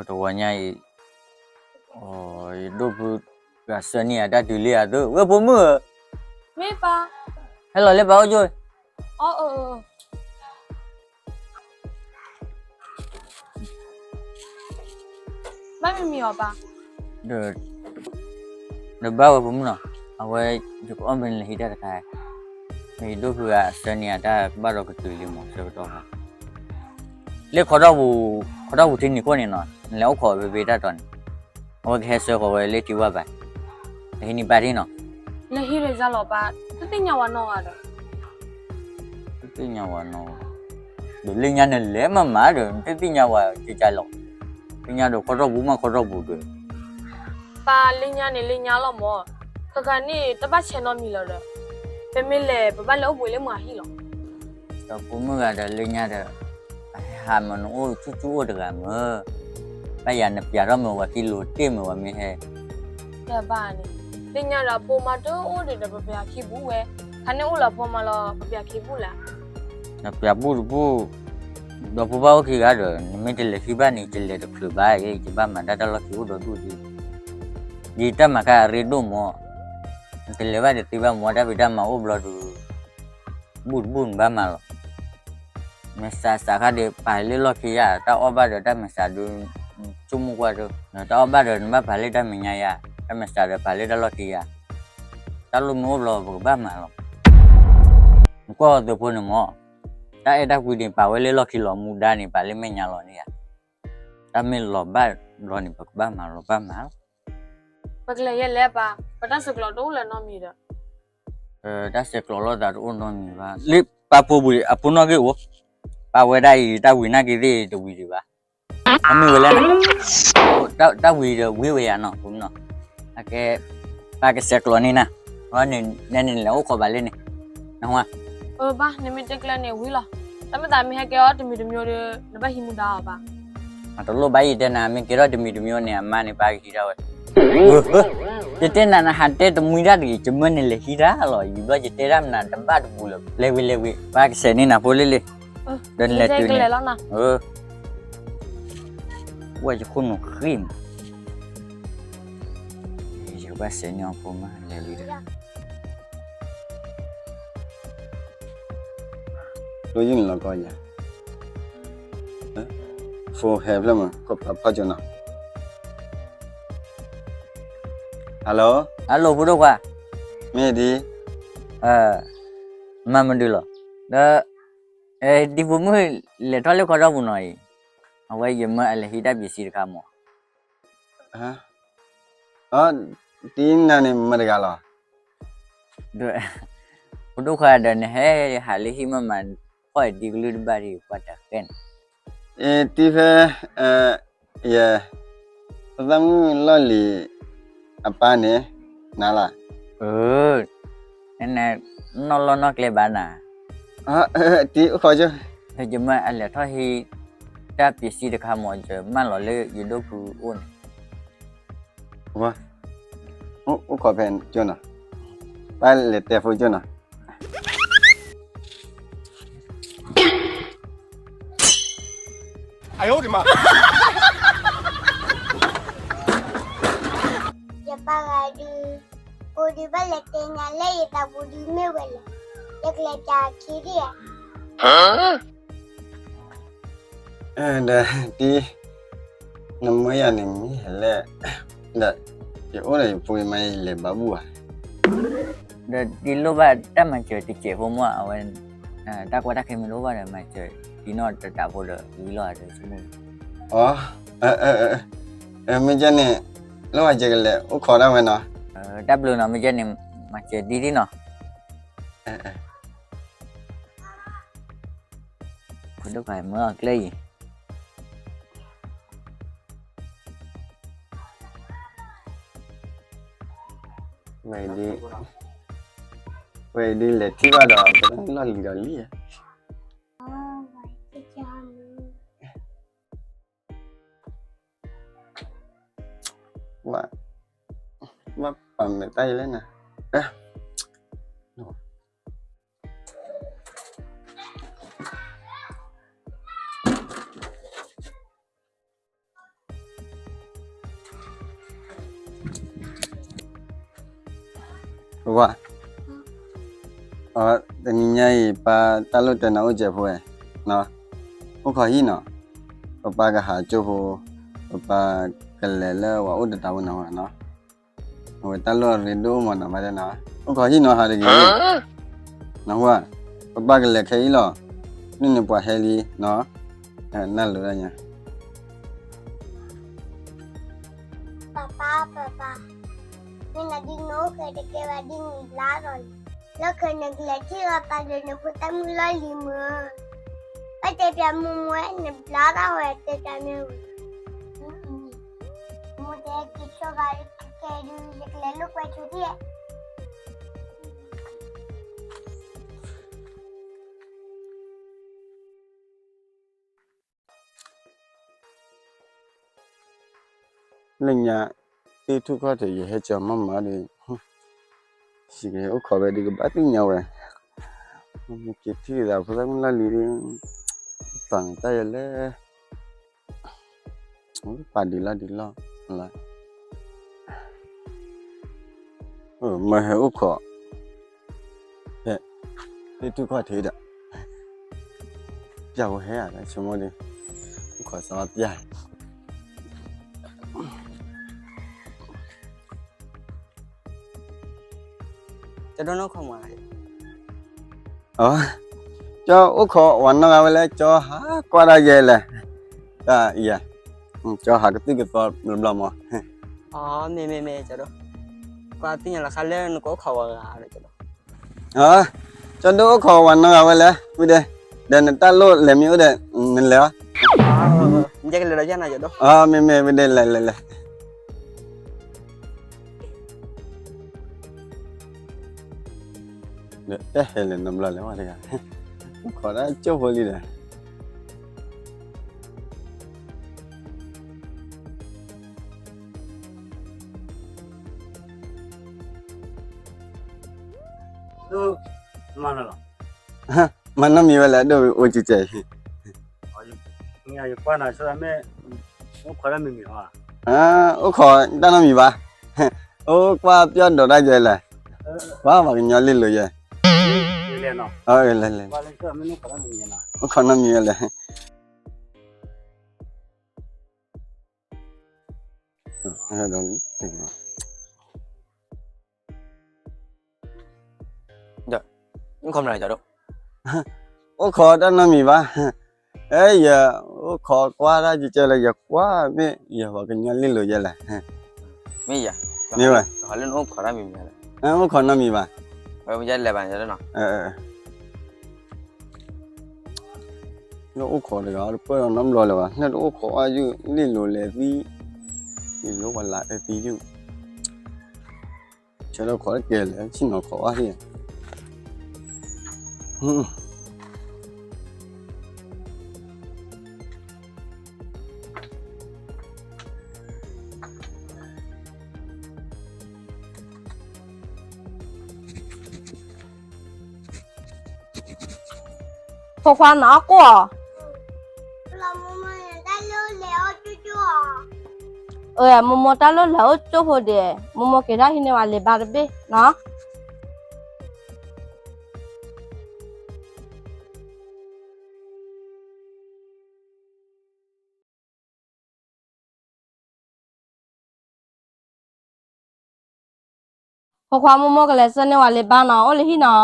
တဝီညါအံၤ, ယဒိၣ်ဖုဂၤဆှၢန့ၢ်ယၤတၢ်တုၤလံဧါ, ဝဲဖိမုၣ်ဧၢ, မ့ၢ်ပၢ်, ဟဲလီၤလၢပၢ်အိၣ်ကၠိ, ဘၣ်မံၤမံၤအီၤပၢ်, ဒီးဘၣ်ဝဲဖိမုၣ်နီၤ, အဝဲ ယကအီၣ်မ့ၢ်နလဲၤဟံးတၢ်တခါ, မ့ၢ်ယဒိၣ်ဖုဂၤဆှၢန့ၢ်ယၤတၢ်ကဘၣ်ဒီးကတုၤလံမး ဆၢကတီၢ်ခါ, လၢ ခီထီၣ်ပူၤထံနံၤခိၣ်န့ၣ်နီၤ, နလဲၤအိၣ်ခိးဝဲဖဲတၢ်တီၤန့ၣ်, အဝဲကဟဲဆှၢဃီၤဝဲလၢထံဝၢ်ဘၣ်, နဟံးန့ၢ်ဘၣ်ထံနီၤ, နဟံးလၢယၤလီၤပၢ်, တသ့ၣ်ညါဝဲနီတဂၤဒီး တသ့ၣ်ညါဝဲနီၤ, ဒီးလၢညါနလဲၤမၤမၤဒီး နတသ့ၣ်ညါဝဲကကလီၤ, လၢညါဒီးခီထီၣ်ပူၤမးခီထီၣ်ပူၤဒီး, ပၢ်လၢညါန့ၣ်လၢညါလီၤမး, ခဲခါန့ၣ်တဘၣ်ဆဲးနီတမံၤလီၤဒီး, ပမ့ၢ်လဲၤပဘၣ်လဲၤအိၣ်ဘှံးလၢမုၢ်ဟံၣ်လီၤ, ဒီးဖိမုၣ်ဂၤဒီးလၢညါဒီး, ဟးမးနအိၣ်ဆူၣ်ဆူၣ်အိၣ်တဂၤမး, ဘၣ်ယၤနပျးထီၣ်မ့ၢ်ဝဲခံလိၤတ့ၢ်မ့ၢ်ဝဲမ့ၢ်ဟဲ တဘၣ်န့ၣ်, လၢညါဒီးအဖိမါတအိၣ်ဒီး ပပျးခံဘူးဝဲ, ခါန့ၣ်အိၣ်လၢအဖိမါလီၤ ပပျးခံဘူးလၢ်, နပျးဘူးတဘူး, ဒီးဖိဘၣ်အိၣ်ခံဂၤဒီး နမ့ၢ်တလဲၤခံဘၣ်န့ၣ် ယလဲၤတချုးဘၣ်, ယဘၣ်မၤဒၣ်တၢ်လီၢ်ခံအိၣ်ဒီးဒူၣ်ဒံး, ဒ်တၢ်မၤခါအရ့ဒိၣ်မး, နတလဲၤဘၣ်တသ့ဘၣ်မး တၢ်ဖံးတၢ်မၤအိၣ်ဘျီဒီး ဘူးတဘူးနဘၣ်မၤလီၤ, မဲာ်ဆှးစးခါဒီးပာ်လၢလီၢ်ခံယါ, တၢ်အီၣ်ဘၣ်ဒီးတၢ်မဲာ်ဆှးဒီး ဆိကမိၣ်ကွၢ်ဒီး, တၢ်အီၣ်ဘၣ်ဒီးနဘၣ်ပာ်လၢတၢ်မဲာ်ညါယါ, တၢ်မဲာ်ဆှးဒီးပာ်လၢတၢ်လီၢ်ခံယါ, တၢ်လိၣ်မ့ၢ်အိၣ်ဘျီပကဘၣ်မၤလီၤ, နကွၢ်အီၤသုးဖိန့ၣ်မး, တၢ်အဲၣ်တၢ်ကွံန့ၣ် ပာ်ဝဲလၢလီၢ်ခံလီၤ, မူဒါန့ၣ် ပာ်လၢမဲာ်ညါလီၤန့ၣ်ဧါ, တၢ်မ့ၢ်လီၤဘၣ်ဘျီန့ၣ် ပကဘၣ်မၤလီၤဘၣ်မၤလီၤ ပကလဲၤယဲလဲၣ်ပၢ်, ပတၢ်ဆဲးကျိးတအိၣ်လၢၤနီတမံၤဒီး, တၢ်ဆဲးကျိးလိာ်သးတအိၣ်နီတမံၤဘၣ်, လၢပၢ်ဖိပူၤအဖိနီၣ်ဂံၢ်အိၣ်, ပၢ်ဝဲဒၣ်အံၤ တၢ်ဝံၤနာ်က့ၤသ့ၣ်တဝံၤဒံးဘၣ်, အမ့ၢ်ဝဲလဲၣ်, တၢ်ဝံၤဒီးဝံၤဝဲယါနီၤ, အကဲ, ပၢ်ကဆဲးကျိးန့ၢ်နၤ, နလဲၤအိၣ်ခိးဘၣ်လၢန့ၣ်, နဝါ, ဘၣ် နမ့ၢ်တဲကျဲန့ၣ်ဝံၤလီၤ, တၢ်မ့ၢ်သးမ့ၢ်ဟဲကဲထီၣ်တမံၤတမံၤဒီး နဘၣ်ဟံးမူဒါအီၤဘၣ် အတလိၣ်ဘၣ် ယတဲနၤ မ့ၢ်ကဲထီၣ်တမံၤတမံၤန့ၣ် အမါန့ၣ် ပၢ်ကဟံးဒၣ်ဝဲ, ယတဲနၤ နဟးတဲတမှံတၢ်တဂ့ၤ ယမၢနလဲၤဟံးတၢ်လီၤ, ယဘျီယတဲဒၣ်မနၤတဘၣ်တပူၤလၢၤ, လဲၤဝံၤလဲၤဝံၤ ပၢ်ကဆဲးန့ၢ်နၤဖိလ့လ့, ဒီးနလဲၤတုၤန့ၣ်, ဝဲယခိၣ်နူာ်ဃံမး, ယကဘၣ်ဆဲးန့ၢ်အီၤဖိမး လဲၤလံဒီး ဒိယုၢ်န့ၣ်လီၤကီယၤ, ဖိဟဲဖျၢၣ်မး ခိၣ်ဖးဖီၣ်ကၠိနီၤ, hello, hello ဖိဒိၣ်ခွါ, မ့ၢ်ဒ်, မၤမနုၤလီၤ, ဒီး, ဒ်ဖိမုၣ်လဲၤထီၣ်လၢခီထီၣ်ပူၤနီၤအံၤ, အဝဲယမၢအလဲၤဟံးတၢ်ပၠ့ၤစံတခါမး တံၤနၤန့ၣ်မတဂၤလီၤ, ဖိဒိၣ်ခွါဒီး နဟဲဟးလၢဟံၣ်မးမး ဖီၣ်အံၤတံၤကလုၢ်တဘၣ်ဒံး ပှၤတၢ်ဃဲန့ၣ်, အ့ တံၤဖဲ, ယဲ, ပသးမုၣ်လီၢ်လံၤအပၢ်န့ၣ်, နၤလီၤ, နနီၢ်လီၢ်နီၢ်ကျဲဘၣ်နၤ, တံၤအိၣ်ခိးကၠိ, ယမၢအလဲၤထီၣ်ဟံး တၢ်ပၠ့ၤစံတခါမး ယမၢလီၤလၢယဒိၣ်ဖုအိၣ်န့ၣ်, အိၣ်ခိးဖဲကၠိနီၤ, ပၢ်လဲၤတဲဖိကၠိနီၤ ယပၢ်ဂၤဒုး, အိၣ်ဒုးဘၣ်လဲၤတဲညါလၢယသးပူၤဒုးမ့ၢ်ဝဲလဲၣ်, ယကလဲၤပၠးခံဒံးဧါ, ဒီးတံၤ, နမၢယၤန့ၣ်မ့ၢ်ဟဲလဲၣ်, ဒီး, ယအိၣ်ဒီးယဖိယမါယလဲၤဘၣ်ဘူၣ်ဧါ, ဒီးတံၤလိၣ်ဘၣ်တၢ်မၤစၢၤတစဲးဖိမး အဝဲ, တၢ်ကွၢ်တၢ်ခဲမ့ၢ်တအိၣ်ဘၣ်ဒီး မၤစၢၤတံၤနီၢ်တတးဖိဒီးဝံၤလီၤဒီး, အ, မ့ၢ်ကဲန့ၣ်, လၢဝဲယကလဲၤအိၣ်ခိးဒၣ်ဝဲနီၤ, တၢ်ဘျုးနီၤ မ့ၢ်ကဲန့ၣ်, မၤစၢၤတံၤဒံးနီၤ, ဖိဒိၣ်ခွါမၢအီၤကျဲအံၤ ဝဲဒ်လဲၤထံၣ်ဘၣ်ဒီး လီၢ်လံၤဒီးလံၤဧါ, ဘၣ်ပာ်မဲာ်တၢ်ယလဲၣ်နၤ, ဝါ, တနံၤညါအံၤ ပၢ်တၢ်လိၣ်တဲနၤအိၣ်ကဲးဖိဝဲ, အိၣ်ခိးဟံၣ်နီၤ, ပပၢ်ကဟးကၠိဖိ, ပပၢ်ကလဲၤလၢဝဲအိၣ်တတးဖိနီၤဝဲနီၤ, အဝဲတၢ်လိၣ်အရ့ဒိၣ်မးနီၤ ဘၣ်တဲနီၤ, အိၣ်ခိးဟံၣ်နီၤ ဟးတဂ့ၤ, နၢ်ဟူဧါ, ပပၢ်ကလဲၤခဲအံၤလီၤ, န့ၣ်န့ၣ်ပှၤဟဲလံနီၤ, နၢ်လိၤဒၣ်ညါ ပၢ်ပၢ်ပၢ်ပၢ်, မ့ၢ်နဒ်နအိၣ်ဃဲတကဲဘၣ်ဒ်နဘျါလီၤလံ, လၢခဲနကလဲၤထံၣ်လီၤသးဒီးနဖိသၣ်မုၣ်လီၢ်လံၤမုၢ်, ဘၣ်တဲပၠးမိၢ်မိၢ်နဘျါလီၤဝဲတဲတၢ်မ့ၢ်ဝံၤ, မိၢ်တဲက့ၤဆိဘၣ်ခဲဒုး ယကလဲၤလိာ်ကွဲဆိထံၣ် လၢညါ သ့ၣ်ထူၣ်ခီၣ်ထံး ယဟဲကၠီမးမးဒီး စံးကအိၣ်ခိးဝဲဒုးကဘၣ်သ့ၣ်ညါဝဲ, က့ၤထံၣ်သးဖိသၣ်မုၣ်လီၢ်လံၤဒီး ပာ်တၢ်ယဲလဲၣ်, ပာ်ဒံးလီၢ်ဒံးလီၢ်လၢ မ့ၢ်ဟဲအိၣ်ခိး ဖဲ သ့ၣ်ထူၣ်ခီၣ်ထံးဒီး ပၠးဝဲဟဲဧါ ဆိကမိၣ်ဒီး အိၣ်ခိးစီပၠး ကၠီဒိၣ်နီၢ်ခိၣ်မး, ကၠီအိၣ်ခိးဝဲနီၢ်ဂၤဝဲလဲၣ် ကၠီဟးကွၢ်တၢ်ယဲလဲၣ်, တၢ်အံၤ, ကၠီဟးကသုၣ်ကသီဘျီဘျီမး, မ့ၢ်မ့ၢ်မ့ၢ် ကၠီဒိၣ်, ကွၢ်သ့ၣ်ညါလီၤခါလၢနကအိၣ်ခိးဝဲဂၤဒီး ကၠီဒိၣ်အိၣ်ခိးဝဲနီၢ်ဂၤဝဲလဲၣ် ဝံၤဒီး, ဒီးနတၢ်လိၣ်လဲၤမ့ၢ်အိၣ်ဒီး နလဲၤအီၤ, မ့မ့ၢ်ဝံၤဒီးလဲၤလဲၤလဲၤ ဒီးတဟဲလဲၤနီတဘျီလၢၤဝဲတဂၤ, ခိးတၢ်ကၠိၣ်ဖိလံဒီး မၤနီၢ်မံၤဝဲလဲၣ် ဒိၣ်အိၣ်ကကဲအံၤ, အိၣ်ခိးတၢ်နီတမံၤဘၣ်, အိၣ်ကွၢ်ပၠီၣ်ဒိးတၢ်ယဲလဲၣ်, ပှၤပှၤကညီလ့လိၤယဲ, လဲၤလဲၤ, အိၣ်ခိးနီတမံၤဝဲလဲၣ် အိၣ်ခိးတၢ်နီတမံၤဘၣ်, အဲ ယအိၣ်ခိးကွၢ်တၢ်ကကဲလၢ ယကွၢ်မ့ၢ်ယပှၤကညီလ့လိၤယဲလဲၣ်, မ့ၢ်ဝဲ, အိၣ်ခိးနီတမံၤဘၣ်, လၢအိၣ်ခိးတဂၤတပၢၢ်ဒီးနီတဘျီလၢၤဘၣ်, လၢတအိၣ်ခိးအယုၢ် လ့လိၤလဲၤသံ, လ့လိၤပှၤလၢအသံယုၢ်, ဆၢထၢၣ်ခိးတကဲလဲၣ် ဆ့ၣ်နီၤခိးအီၤဟ့ၣ် ဖိခွါနအီၣ်ကိၣ်အီၤ, မိၢ်မိၢ်တၢ်လိၣ်လဲၤအိၣ်ကၠိဖိဒီး မိၢ်မိၢ်က့ၤထီၣ်ဟံးန့ၢ်ဝဲလံာ်ဘါတဘ့ၣ်နီၤ. ဖိခွါ မိၢ်မိၢ်ကလဲၤဆှၢန့ၢ်ဝဲလံာ်ဘါနီၤ အိၣ်လၢဟံၣ်နီၤ.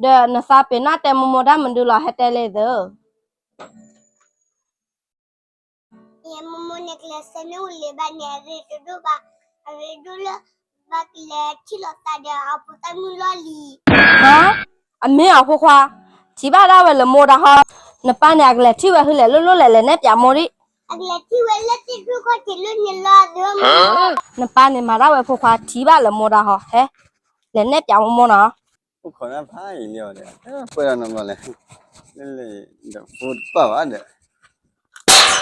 ဒီးနသးပ့ၤနီၣ်တဲမိၢ်မိၢ်တၢ်မနုၤလီၤ ဟဲတဲလဲၣ်သၢ. မိၢ်မိၢ်န့ၣ်ကလဲၤဆှၢန့ၢ်ဝဲလံာ်ဘါန့ၣ် အရ့တဒိၣ်ဘၣ်, အရ့ဒိၣ်လၢ ဘၣ်ကလဲၤထံၣ်လိာ်သးဒီး အဖိသၣ်မုၣ်လီၢ်လံၤ. ဟါ, အမ့ၢ်အီၤဖိခွါ, ထံၣ်ဘၣ်ဒၣ်ဝဲလၢမိၢ်တၢ်ဟီ, နပၢ်န့ၣ် အကလဲၤထံၣ်ဝဲဟုလဲၣ်လိၣ်လိၣ်လဲၣ် လဲၤနဲၣ်ပၠးမိၢ်ဒံး. အကလဲၤထံၣ်ဝဲလၢသ့ၣ်ဒူၣ်ခီၣ်ထံးလၢန့ၣ်လီၤသၢမး. နပၢ်န့ၣ်မၤဒၣ်ဝဲဖိခွါ ထံၣ်ဘၣ်လၢမိၢ်တၢ်ဟီ, ဟဲ, လဲၤနဲၣ်ပၠးမိၢ်မိၢ်နီၤ. အိၣ်ခိးနဖးအံၤလံအီၤဒီး ပှဲၤဒီးနီတဘျီလဲၣ်, လၢလၢဒီးဖိတပၢ်ဘၣ်ဒီး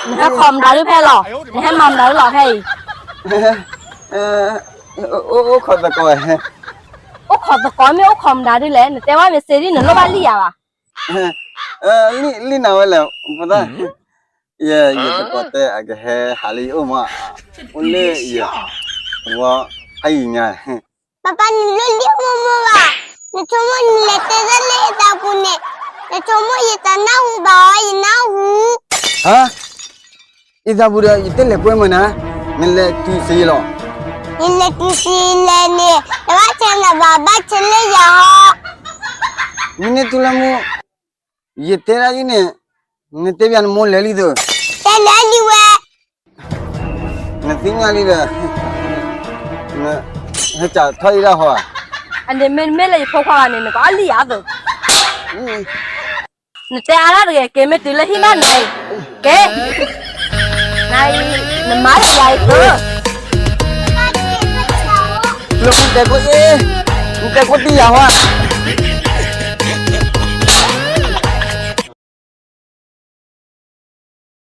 နဟဲခိးမတၤဒုဖဲလီၤ, နဟဲမၤမတၤဒုလီၤဖဲအံၤ. အိၣ်ခိးသကိး, အိၣ်ခိးသကိးမ့ၢ်အိၣ်ခိးမတၤဒုလဲၣ်, နတဲဝဲမ့ၢ်စ့ဒ်နလိၣ်ဘၣ်လံယၤဘၣ်. လံၣ်နၤဝဲလဲၣ်, ပသး, ယသကိးတဲအကဟဲဟးလၢယအိၣ်မး. အိၣ်လၢယ, ဝဲ, အအံၤညါ, ပၢ်ပၢ် နလိၣ်လံမိၢ်မိၢ်ဘၣ်, နဆိကမိၣ်နလဲၤတဲတၢ်လၢယသးပူၤန့ၣ်, နဆိကမိၣ်ယတနၢ်ဟူဘၣ်အီၤ ယနၢ်ဟူ. ဟါ, ယသးပူၤဒီး ယတလဲၤကွဲမုာ်နၤ, နလဲၤတုၤဆံးလီၤ. ယလဲၤတုၤဆံးလဲၣ်န့ၣ် တဘၣ်ဆဲးနၤဘၣ် ဘၣ်ဆဲးလၢယၤဟီ. မ့ၢ်န့ၢ်တူၢ်လၢမူ, ယတဲဒၣ်ဒ်န့ၣ်, နတဲဘၣ်နမိၢ်လဲၤလံသၢ, တဲလဲၤလံဝဲ, နသ့ၣ်ညါလံဒီး, ဟဲစးထီၣ်အံၤဒၣ်ဟီဧါ. အန့ၣ်မ့မ့ၢ်လၢယဖိခွါဂၤန့ၣ် နကအီၣ်လံယၤသၢ, နတဲအါဒၣ်တဂ့ၤ, က့ၤမ့ၢ်တုၤလၢဟံၣ်ဘၣ်န့ၣ်, က့ၤ, နအံၤ, နမၤလၢယၤအံၤသၢ, လၢနတဲကွၢ်အ့ၣ်, နတဲကွၢ်တံၢ်ယၤဟီဧါ.